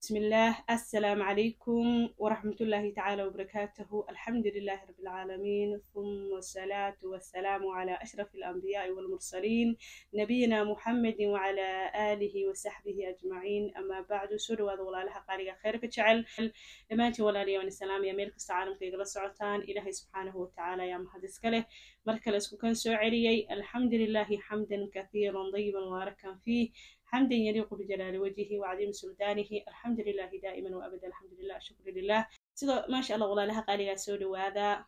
بسم الله. السلام عليكم ورحمة الله تعالى وبركاته. الحمد لله رب العالمين، ثم الصلاة والسلام على أشرف الأنبياء والمرسلين، نبينا محمد وعلى آله وصحبه أجمعين، أما بعد. Soo dhawaada walaalaha qaaliga, khayrka jecel dhammaantiin. Walaalayaal, salaam iyo meel kasta caalamka igala socotaan. Ilaahay subxaanahu watacaala ayaa mahad iska leh mar kale isku kan soo celiyey. الحمد لله حمدا كثيرا طيبا مباركا فيه، حمدا يليق بجلال وجهه وعظيم سلطانه. الحمد لله دائما وابدا، الحمد لله، الشكر لله. Sidoo maasha Allah, walaalaha qaaligaa, soo dhawaada.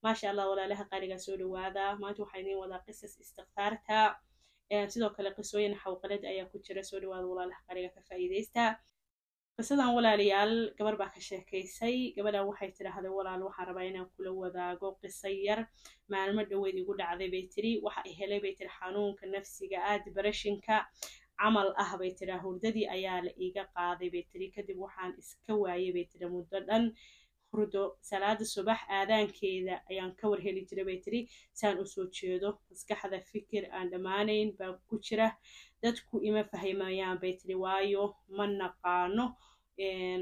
Maasha Allah, walaalaha qaaligaa, soo dhawaada. Maanta waxaa idiin wadaa qisas istikfaarta, sidoo kale qisooyin xawqalad ayaa ku jira. Soo dhawaada walaalaha qaaliga, ka faa'iidaysta qisadan. Walaalayaal, gabar baa ka sheekaysay. Gabadhan waxay tidhaahday: "Walaal, waxaan rabaa inaan kula wadaago qiso yar maalmo dhoweyd igu dhacday," bay tiri. "Waxa i helay," bay tiri, "xanuunka nafsiga ah, depressionka camal ah," bay tiri. "Hurdadii ayaa la iiga qaaday," bay tiri. "Kadib waxaan iska waayay," bay tiri, "muddo dhan hurdo. Salaada subax aadaankeeda ayaan ka warheli jiray," bay tiri, "saan usoo jeedo. Maskaxda fikir aan dhammaanayn baa ku jira. Dadku ima fahmayaan," bay tiri, "waayo ma naqaano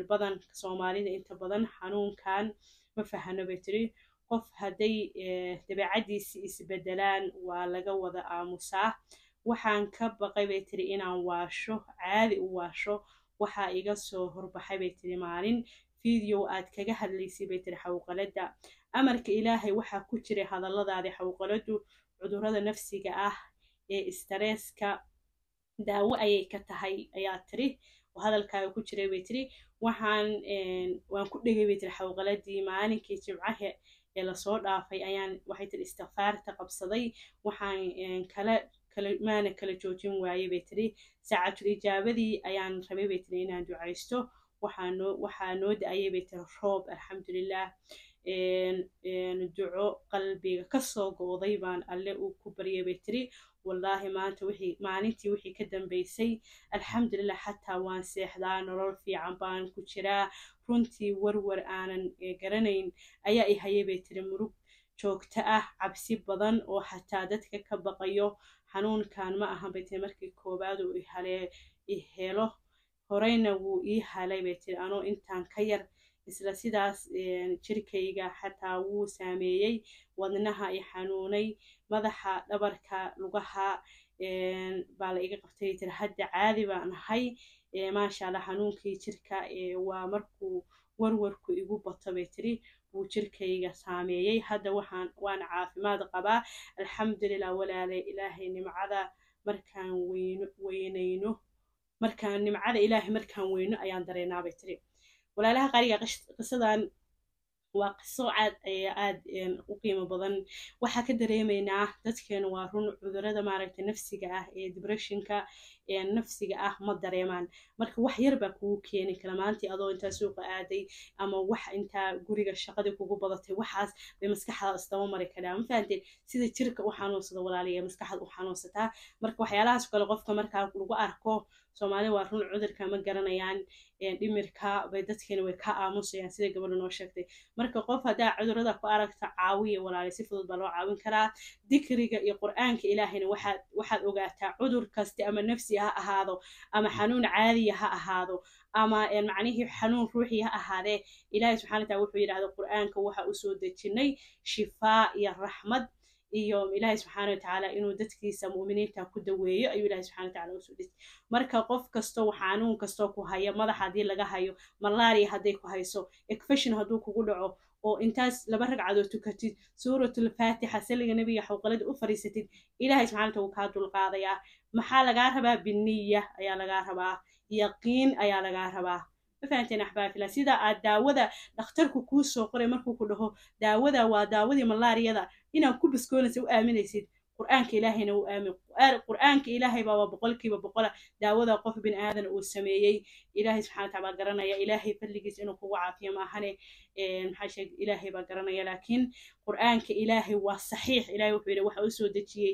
badan Soomaalida inta badan xanuunkan ma fahano," bay tiri. "Qof hadday dabeecadiisi isbedelaan waa laga wada aamusaa. Waxaan ka baqay," bay tiri, "inaan waasho, caadi u waasho. Waxaa iga soo horbaxay," bay tiri, "maalin video aad kaga hadlaysay," bay tiri, "xawqaladda. Amarka Ilaahay waxaa ku jiray hadalladaadi xawqaladdu cudurrada nafsiga ah ee stresska daawo ayay ka tahay ayaa tiri oo hadalkaaga ku jiray," bay tiri. "Waxaan waan ku dhegay," bay tiri, "xawqaladii. Maalinkii Jimcaha ee lasoo dhaafay ayaan," waxay tiri, "istikfaarta qabsaday. Waxaan kala kala maana kala joojin waayey," bay tiri. "Saacatul ijaabadii ayaan rabay," bay tiri, "inaan ducaysto. Waxaa noo da-ayay," bay tiri, "roob, alxamdulilah. Duco qalbiga kasoo go'day baan Alle uu ku baryay," bay tiri. "Wallaahi, maanta wixii maalintii wixii ka dambeysay, alxamdulilah, xataa waan seexdaa, nolol fiican baan ku jiraa. Runtii warwar aanan garanayn ayaa i hayay," bay tiri, "murug joogto ah, cabsi badan oo xataa dadka ka baqayo. Xanuunkan ma ahan," bay tiri, "markii koowaad uu i helo. Horeyna wuu ii halay," bay tiri, "anoo intaan ka yar isla sidaas. Jirkayga xataa wuu saameeyey, wadnaha i xanuunay, madaxa, dhabarka, lugaha baa la iga qabtay," tiri. "Hadda caadi baan ahay, maasha Allah. Xanuunkii jirka waa markuu warwarku igu bato," bay tiri, "buu jirkayga saameeyey. Hadda waxaan waan caafimaad qabaa, alxamdulilah. Walaale, Ilaahay nimcada markaan weyno weynayno, markaan nimcada Ilaahay markaan weyno ayaan dareenaa," bay tiri. Walaalaha qaaliga, qisadan waa qiso aad aad u qiimo badan. Waxaa ka dareemaynaa dadkeenu waa run, cudurada maaragtay nafsiga ah ee depressionka nafsiga ah ma dareemaan. Marka wax yar baa kugu keeni kara. Maantii adoo intaa suuqa aaday ama wax intaa guriga shaqadii kugu badatay, waxaas bay maskaxda isdaba mari karaa. Ma fahanteen? Sida jirka u xanuunsada, walaaliya, maskaxda u xanuunsataa. Marka waxyaalahaas kale qofka markaa lagu arko, Soomaalida waa run, cudurka ma garanayaan, dhimirka bay dadkeena way ka aamusayaan, sida gabadha noo sheegtay. Marka qof haddaa cudurada ku aragta, caawiya walaali. Si fudud baa loo caawin karaa dikriga iyo Qur'aanka Ilaahayna. Waxaad ogaataa cudur kasta, ama nafsi ha ahaado ama xanuun caadiya ha ahaado ama macnihii xanuun ruuxi ha ahaadee, Ilaahay subxana wataala wuxuu yidhahda Qur'aanka waxa usoo dejinay shifaa iyo raxmad, iyo Ilaahay subxaana watacaala inuu dadkiisa mu'miniinta ku daweeyo ayuu Ilahay subxana watacaala usoo dejiyay. Marka qof kasto, xanuun kastoo ku haya, madax haddii laga hayo, malaria hadday ku hayso, infection hadduu kugu dhaco, oo intaas laba ragcadood tukatid, Suuratul Faatixa, saliga Nebiga, xawqalada u fariisatid, Ilahay subxana wataala wuu kaa dulqaadayaa. Maxaa lagaa rabaa? Biniya ayaa lagaa rabaa, yaqiin ayaa lagaa rabaa. Ma fahanteen, axbaabila? Sida aad daawada dhakhtarku kuu soo qoray, markuu ku dhaho daawada waa daawadii malaariyada, inaad ku biskoonaysa u aaminaysid, Qur'aanka Ilaahayna u aamin. Qur'aanka Ilaahay baa waa 100% daawada qof bin aadan uu sameeyey. Ilaahay subxana wataala baa garanaya. Ilaahay fadligiisa inuu kugu caafiyo maahane, maxaa sheeg, Ilaahay baa garanaya. Laakiin Qur'aanka Ilaahay waa saxiix. Ilaahay wuxuu yidhi waxa uu soo dejiyey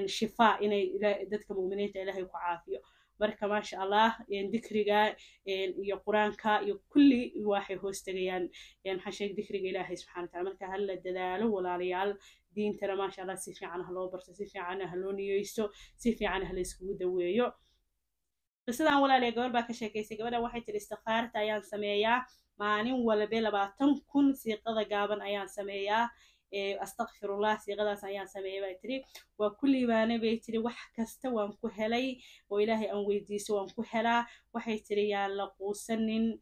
shifaa, inay dadka mu'miniinta Ilaahay ku caafiyo. Marka maasha Allah, dikriga iyo Qur-aanka iyo kulli waxay hoos tegayaan, maxaa sheeg, dikriga Ilaahay subxana wataala. Marka hala dadaalo walaalayaal. Diintana maasha Allah si fiican ha loo barto, si fiican ha loo niyeysto, si fiican ha la iskugu daweeyo. Qisadan, walaaliya, gabar baa ka sheekaysay. Gabadhan waxay tiri, istikfaarta ayaan sameeyaa maalin walbe 20,000, siiqada gaaban ayaan sameeyaa, astakfirullah siiqadaas ayaan sameeyay bay tiri. Waa ku liibaanay bay tiri, wax kasta waan ku helay oo Ilaahay aan weydiiso waan ku helaa. Waxay tiri, yaan la quusanin,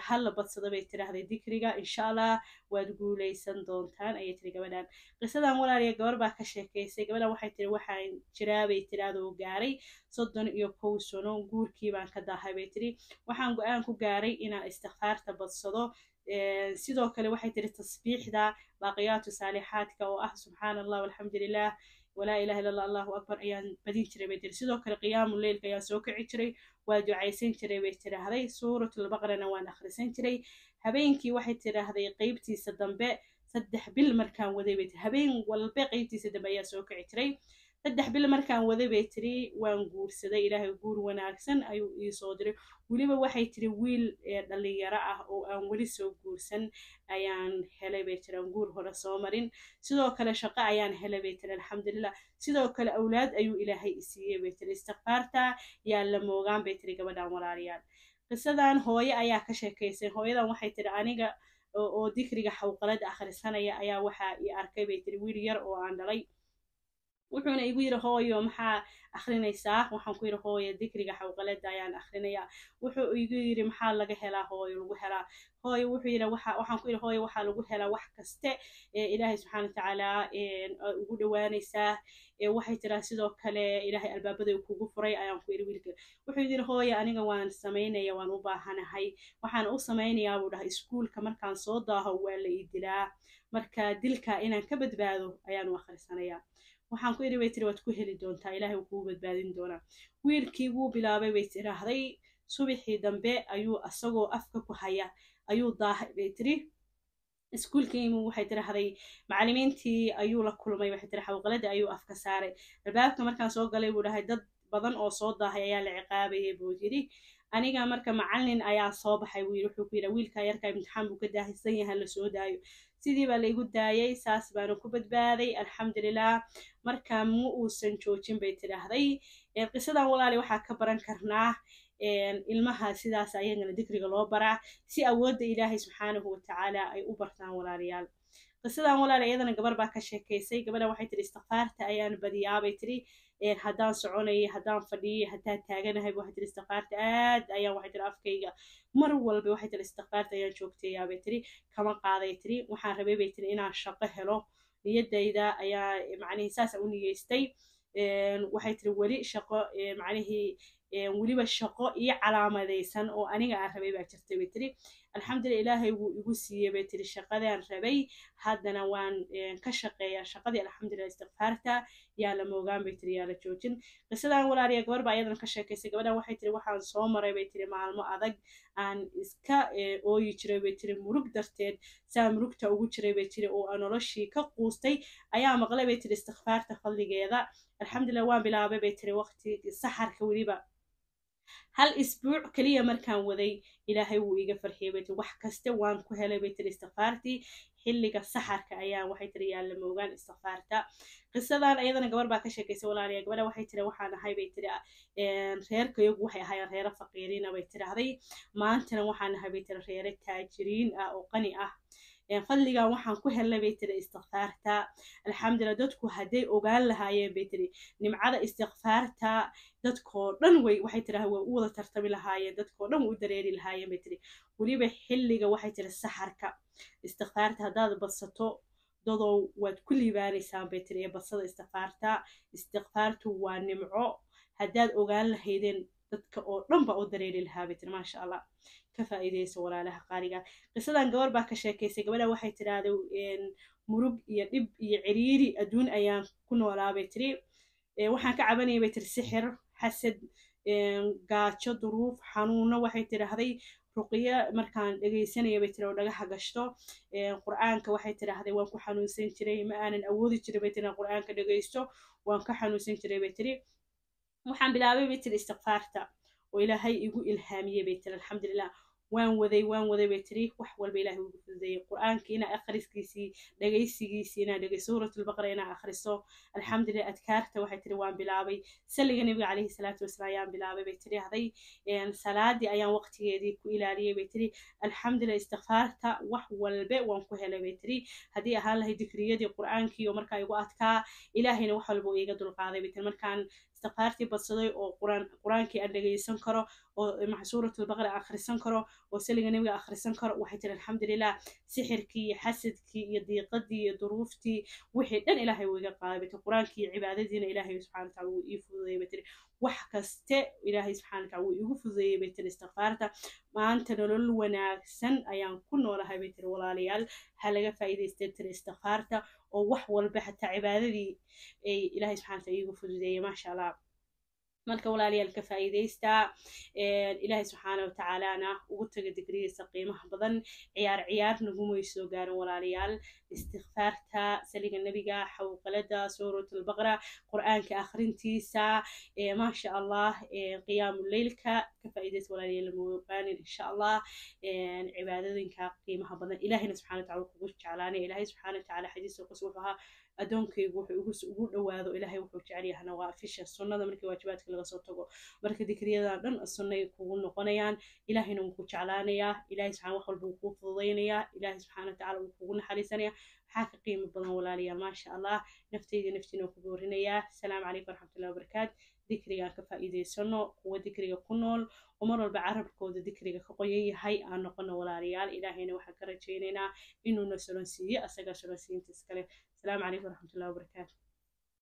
hala badsado bay tiraahday dikriga, insha Allah waad guuleysan doontaan, ayay tiri gabadhan. Qisadan, walaaliya, gabar baa ka sheekaysay. Gabadhan waxay tiri, waxaan jiraa bay tiri adoo gaaray 31 sano, guurkii baan ka daahay bay tiri. Waxaan go-aan ku gaaray inaan istikfaarta badsado. Sidoo kale waxay tiri, tasbiixda baaqiyaatu saalixaadka oo ah subxaana Allah, alxamdulilah, walaa ilaha illa Allah, allahu akbar ayaan badin jiray bay tiri. Sidoo kale qiyaamu leylka ayaan soo kici jiray, waa ducaysan jiray bay tiraahday. Suuratulbaqrana waan akhrisan jiray habeenkii, waxay tiraahday, qeybtiisa dambe. 3 bil markaan waday bay tiri, habeen walba qeybtiisa dambe ayaa soo kici jiray. 3 bil markaan waday bay tiri, waan guursaday. Ilaahay guur wanaagsan ayuu ii soo diray. Weliba waxay tiri, wiil dhalinyaro ah oo aan weli soo guursan ayaan helay bay tiri, aan guur hore soo marin. Sidoo kale shaqo ayaan helay bay tiri, alxamdulilah. Sidoo kale awlaad ayuu Ilaahay isiiyey bay tiri. Istikfaarta yaa la moogaan bay tiri gabadhan. Walaalayaal, qisadan hooye ayaa ka sheekaysay. Hooyadan waxay tiri, aniga oo dikriga xawqalada akhrisanaya ayaa waxaa ii arkay bay tiri wiil yar oo aan dhalay. Wuxuuna igu yidhi, hooyo, maxaa akhrinaysaa? Waxaan ku yidhi, hooyo, dikriga xawqalada ayaan akhrinayaa. Wuxuu igu yidhi, maxaa laga helaa, hooyo, lagu helaa, hooyo? Wuxuu yidhi, waxaan ku yidhi, hooyo, waxaa lagu helaa wax kaste ee Ilaahay subxaana watacaala ugu dhowaanaysaa. Waxay tiraa, sidoo kale Ilaahay albaabada kugu furay, ayaan ku yidhi wiilka. Wuxuu yidhi, hooyo, aniga waan samaynaya, waan u baahanahay. Waxaan u samaynayaa, buu dhahay, iskuulka markaan soo daaho waa la ii dilaa, marka dilka inaan ka badbaado ayaan u akhrisanayaa. Waxaan ku idhi, bay tiri, waad ku heli doontaa, Ilaahay wuu kugu badbaadin doonaa. Wiilkii wuu bilaabay bay tiraahday. Subaxii dambe ayuu asagoo afka ku haya ayuu daahay bay tiri. Iskuulkiimu, waxay tiraahday, macallimiintii ayuu la kulmay. Waxay tiri, xawqalada ayuu afka saaray. Albaabka markaan soo galay, buu dhahay, dad badan oo soo daahay ayaa la ciqaabayay, buu yidhi. Aniga marka macallin ayaa soo baxay, buu yidhi. Wuxuu ku yidhi, wiilka yarka imtixaan buu ka daahisan yahay, la soo daayo. Sidii baa laygu daayay, saas baana ku badbaaday, alxamdulilah. Marka ma uusan joojin bay tidhaahday. Qisadan, walaali, waxaa ka baran karnaa ilmaha sidaas ayagana dikriga loo baraa si awoodda Ilaahay subxaanahu watacaala ay u bartaan. Walaalayaal, qisadan, walaali, iyadana gabar baa ka sheekaysay. Gabadhan waxay tiri, istikfaarta ayaan badiyaabay tiri. Haddaan soconayay, haddaan fadhiyay, haddaan taaganahay, waxay tiri, istikfaarta aad ayaan, waxay tiri, afkayga mar walba, waxay tiri, istikfaarta ayaan joogteeyaa bay tiri, kama qaaday tiri. Waxaan rabay, bay tiri, inaan shaqo helo, niyadayda ayaa macnihii saasa u niyeystay. Waxay tiri, weli shaqo macnihii weliba shaqo ii calaamadaysan oo aniga aan rabay baa jirtay, bay tiri. Alxamdulillah, Ilaahay wuu igu siiyey, bay tiri, shaqadaan rabay. Haddana waan ka shaqeeyaa shaqadii, alxamdulillah. Istikfaarta yaa la moogaan, bay tiri, yaa la joojin. Qisadan, walaaliya, gabar baa iyadana ka sheekaysay. Gabadhan waxay tiri, waxaan soo maray, bay tiri, maalmo adag aan iska ooyi jiray, bay tiri, murug darteed. Saa murugta ugu jiray, bay tiri, oo aan noloshii ka quustay ayaa maqlay, bay tiri, istikfaarta fadligeeda. Alxamdulillah, waan bilaabay, bay tiri, waqti saxarka. Weliba hal isbuuc keliya markaan waday, Ilaahay wuu iiga farxiyey, bay tiri, wax kaste waan ku helay, bay tiri, istikfaartii xilliga saxarka ayaan. Waxay tiri, yaa la moogaan istikfaarta. Qisadan iyadana gabar baa ka sheekaysay. Walaaliya, gabadha waxay tiri, waxaan ahay, bay tiri, reerkayagu waxay ahaayeen reero faqiiriina, bay tiraahday. Maantana waxaan ahay, bay tiri, reere taajiriin ah oo qani ah. Fadligan waxaan ku helnay, bay tiri, istikfaarta, alxamdulillah. Dadku hadday ogaan lahaayeen, bay tiri, nimcada istikfaarta, dadkoo dhan way, waxay tiraha, way u wada tartami lahaayeen, dadkoo dhan way u dareeri lahaayeen, bay tiri. Weliba xilliga, waxay tiri, saxarka istikfaarta haddaad badsato, dadow, waad ku liibaanaysaan, bay tiri, ee badsada istikfaarta. Istikfaartu waa nimco, haddaad ogaan lahaydeen dadka oo dhan baa u dareeri lahaa, bay tiri. Maasha Allah, ka faa'iidayso, walaalaha qaaliga. Qisadan gabar baa ka sheekaysay. Gabadha waxay tidhaahday, murug iyo dhib iyo ciriiri adduun ayaan ku noolaa, bay tiri. Waxaan ka cabanayay, bay tiri, sixir, xasad, gaajo, duruuf, xanuuno. Waxay tidhaahday, ruqyo markaan dhegaysanaya, bay tiri, oo dhagaha gashto Qur'aanka, waxay tidhaahday, waan ku xanuunsan jiray, ma aanan awoodi jiray, bay tiri, inaan Qur'aanka dhegaysto, waan ka xanuunsan jiray, bay tiri. Waxaan bilaabay, bay tiri, istikfaarta oo Ilaahay igu ilhaamiyey, bay tiri, alxamdulilah. Waan waday, waan waday, bay tiri. Wax walba Ilahay ugu fududeeyey, Qur-aankii inaa akhriskiisii, dhegaysigiisii, inaa dhegay Suuratulbaqara inaa akhriso, alxamdulillah. Adkaarta, waxay tiri, waan bilaabay. Salliga Nebiga calayhi salaatu wasalaam ayaan bilaabay, bay tiri. Haday salaadii ayaan waqtigeedii ku ilaaliyey, bay tiri, alxamdulillah. Istikfaarta wax walbe waan ku helay, bay tiri. Haddii ahaan lahay dikriyadii, Qur-aankii oo markaa igu adkaa, Ilaahayna wax walba uu iiga dulqaaday, bay tiri. Markaan istikfaartii badsaday oo Qur-aankii aan dhegaysan karo oo Suuratulbaqara akhrisan karo oo saliga Nebiga akhrisan karo, waxay tiri, alxamdulilah, sixirkii iyo xasadkii iyo diiqadii iyo duruuftii, wixii dhan Ilaahay wuu iga qaaday, bay tiri. Qur-aankii iyo cibaadadiina Ilaahay subxana watacala wuu ii fududeeyey, bay tiri. Wax kaste Ilaahay subxana watacala wuu iigu fududeeyey, bay tiri. Istikfaarta maanta nolol wanaagsan ayaan ku noolahay, bay tiri. Walaalayaal, ha laga faa'iidaystay, tiri, istikfaarta oo wax walba xataa cibaadadii ay Ilaahay subxana watacala iigu fududeeyey, maasha Allah. Marka walaalayaal, ka faa'iidaystaa, Ilaahay subxaana watacaalana ugu taga digrigiisa qiimaha badan. Ciyaar ciyaar nagumay soo gaarin, walaalayaal. Istikfaarta, saliga Nebiga, xawqalada, Suuratulbaqra, Qur-aanka akhrintiisa, maasha Allah, qiyaamuleylka ka faa'iidaysta, walaalayaal, mooqaanin insha Allah. Cibaadooyinka qiimaha badan Ilaahayna subxana watacala kugu jeclaanaya. Ilaahay subxaana watacaala xadiiska qus wuxuu ahaa: addoonkaygu wuxuu ugu dhowaado Ilaahay wuxuu jecel yahana waa fisha sunnada markii waajibaadka laga soo tago. Marka dikriyadan dhan sunnay kugu noqonayaan, Ilaahayna wuu ku jeclaanayaa, Ilahay subxana wax walba wuu kuu fududaynayaa, Ilaahay subxaana watacala wuu kugu naxariisanaya. Maxaa ka qiimo badan, walaalayaal? Maasha Allah. Naftayda naftiina ku boorinayaa. Asalaamu calaykum waraxmatullahi wabarakaatu. Dikrigaan ka faa'iidaysano, kuwa dikriga ku nool oo mar walba carabkooda dikriga ka qoyan yahay aan noqono, walaalayaal. Ilaahayna waxaan ka rajaynaynaa inuuna solonsiiyo, asagaa solonsiinta iskale. Asalaamu calaykum waraxmatullahi wabarakaatu.